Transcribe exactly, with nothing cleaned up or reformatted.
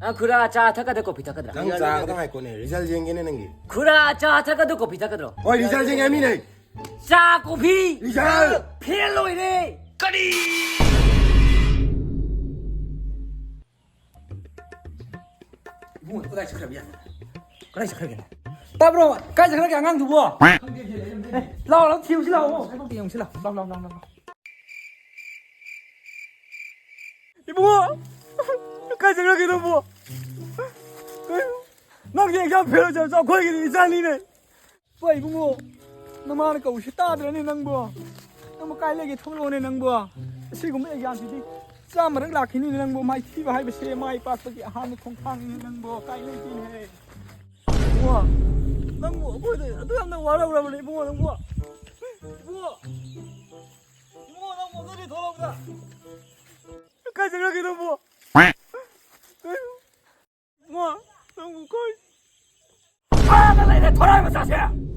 ꯑ, ꯈꯨꯔꯥ, ꯆꯥ ꯊꯛꯀꯗ꯭ꯔꯥ, ꯀꯣꯐꯤ ꯊꯛꯀꯗ꯭ꯔꯥ? ꯅꯪ ꯆꯥ ꯈꯛꯇ ꯉꯥꯏꯈꯣꯅꯦ, ꯔꯤꯖꯜ ꯌꯦꯡꯒꯦꯅꯦ ꯅꯪꯒꯤ꯫ ꯈꯨꯔꯥ, ꯆꯥ ꯊꯛꯀꯗ꯭ꯔꯥ, ꯀꯣꯐꯤ ꯊꯛꯀꯗ꯭ꯔꯣ? ꯍꯣꯏ, ꯔꯤꯖꯜ ꯌꯦꯡꯒꯦ ꯃꯤꯅꯦ꯫ ꯆꯥ, ꯀꯣꯐꯤ꯫ ꯔꯤꯖꯜ꯫ ꯐꯦꯜ ꯑꯣꯏꯔꯦ꯫ ꯀꯔꯤ? ꯏꯕꯨꯡꯉꯣ, ꯀꯗꯥꯏ ꯆꯠꯈ꯭ꯔꯕ ꯌꯥꯅꯣ? ꯀꯗꯥꯏ ꯆꯠꯈ꯭ꯔꯒꯦ? ꯇꯥꯕ꯭ꯔꯣ? ꯀꯥꯏ ꯆꯠꯈ꯭ꯔꯒꯦ ꯑꯉꯥꯡꯗꯨꯕꯣ? ꯂꯥꯛꯑꯣ, ꯂꯥꯛꯑꯣ, ꯊꯤꯔꯨꯁꯤ ꯂꯥꯛꯑꯣ꯫ ꯍꯥꯏꯕꯣꯛꯇ ꯌꯦꯡꯉꯨꯁꯤ ꯂꯥꯛꯑꯣ꯫ ꯂꯥꯛꯑꯣ, ꯂꯥꯛꯑꯣ, ꯂꯥꯛꯑꯣ, ꯂꯥꯛꯑꯣ꯫ ꯏꯕꯨꯡꯉꯣ! ꯀꯥꯏ ꯆꯠꯈ꯭ꯔꯒꯦ ꯅꯪꯕꯣ? ꯅꯪꯒꯤ ꯑꯦꯛꯖꯥꯝ ꯐꯦꯜ ꯑꯣꯏꯖꯔꯁꯨ ꯑꯩꯈꯣꯏꯒꯤꯗꯤ ꯏꯆꯥꯅꯤꯅꯦ꯫ ꯍꯣꯏ ꯏꯕꯨꯡꯉꯣ, ꯅꯃꯥꯅ ꯀꯧꯕꯁꯤ ꯇꯥꯗ꯭ꯔꯅꯦ ꯅꯪꯕꯣ? ꯅꯪꯕꯨ ꯀꯥꯏ ꯂꯩꯒꯦ ꯊꯣꯛꯂꯛꯑꯣꯅꯦ ꯅꯪꯕꯣ? ꯑꯁꯤꯒꯨꯝꯕ ꯑꯦꯛꯖꯥꯝꯁꯤꯗꯤ ꯆꯥꯝꯃꯔꯛ ꯂꯥꯛꯈꯤꯅꯤꯅꯦ ꯅꯪꯕꯣ? ꯃꯥꯏꯊꯤꯕ ꯍꯥꯏꯕꯁꯦ ꯃꯥꯏ ꯄꯥꯛꯄꯒꯤ ꯑꯍꯥꯟꯕ ꯈꯣꯡꯊꯥꯡꯅꯤꯅꯦ ꯅꯪꯕꯣ? ꯀꯥꯏ ꯂꯩꯒꯦꯅꯦ? ꯏꯕꯨꯡꯉꯣ, ꯅꯪꯕꯨ ꯑꯩꯈꯣꯏꯗ ꯑꯗꯨ ꯌꯥꯝꯅ ꯋꯥꯔꯧꯔꯕꯅꯦ ꯏꯕꯨꯡꯉꯣ ꯅꯪꯕꯨ? ꯏꯕꯨꯡꯉꯣ! ꯏꯕꯨꯡꯉꯣ, ꯅꯪꯕꯨ ꯑꯗꯨꯗꯤ ꯊꯣꯛꯂꯛꯑꯣꯗ! ꯀꯥꯏ ꯆꯠꯈ꯭ꯔꯒꯦ ꯅꯪꯕꯨ? ꯏꯕꯨꯡꯉꯣ, ꯅꯪꯕꯨ ꯀꯥꯏ? ꯑꯥꯗ ꯂꯩꯔꯦ ꯊꯣꯔꯥꯏ ꯃꯆꯥꯁꯦ!